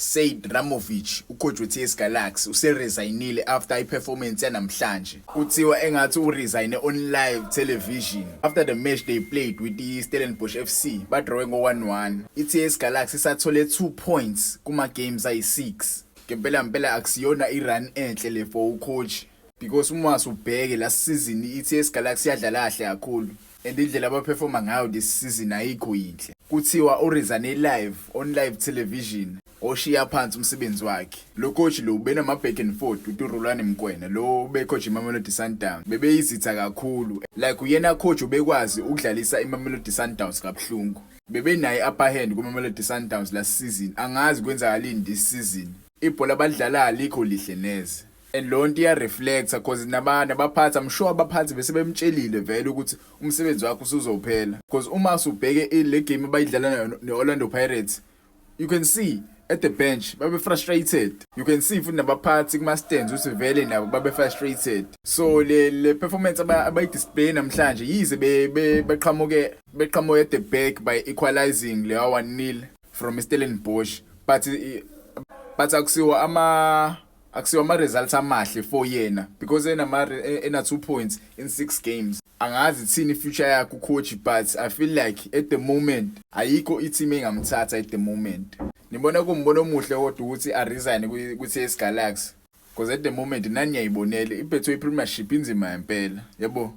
Sead Ramovic, ucoach we-TS Galaxy, useresignile after i-performance yanamhlanje. Kuthiwa engathi uresigne on live television after the match they played with i-Stellenbosch FC, badrawe ngo-1-1. I-TS Galaxy isathole 2 points kuma-games ayi-6. Ngempela mpela akusiyona i-run enhle le for ucoach, because uma usubheke last season i-TS Galaxy yadlala kahle kakhulu and indlela abaperforma ngayo this season ayikho yinhle. Kuthiwa uresigne live on live television, oshiya phansi umsebenzi wakhe. Lo coach lo ubenama back and forth with uRulani Mokwena, lo ube-coach iMamelodi Sundowns. Bebeyizitha kakhulu, like uyena coach ubekwazi ukudlalisa iMamelodi Sundowns kabuhlungu. Bebenayo upper hand kuMamelodi Sundowns last season. Angazi kwenzakalini this season, ibhola abadlala alikho lihle neze and lo nto iya-reflecta 'cause nabaphathi, I'm sure abaphathi bese bemtshelile vele ukuthi umsebenzi wakho usuzophela, because uma usubheke le game abayidlala nayo ne-Orlando Pirates, you can see at the bench babe frustrated. You can see futhi nabaphathi kuma stands ukuthi vele nabo babe frustrated. So le performance abayi-display namhlanje, yize beqhamuke at the back by equalizing leya 1-0 from Stellenbosch, but akusiwa ama results amahle for yena because ena 2 points in 6 games. Angazi ithini future yakhe ucoach, but I feel like at the moment ayikho i-team engamthatha at the moment. Nibona kumbono omuhle kodwa ukuthi a resign ku TS Galaxy, because at the moment nani niyayibonela iBetway Premiership inzima impela, yabo.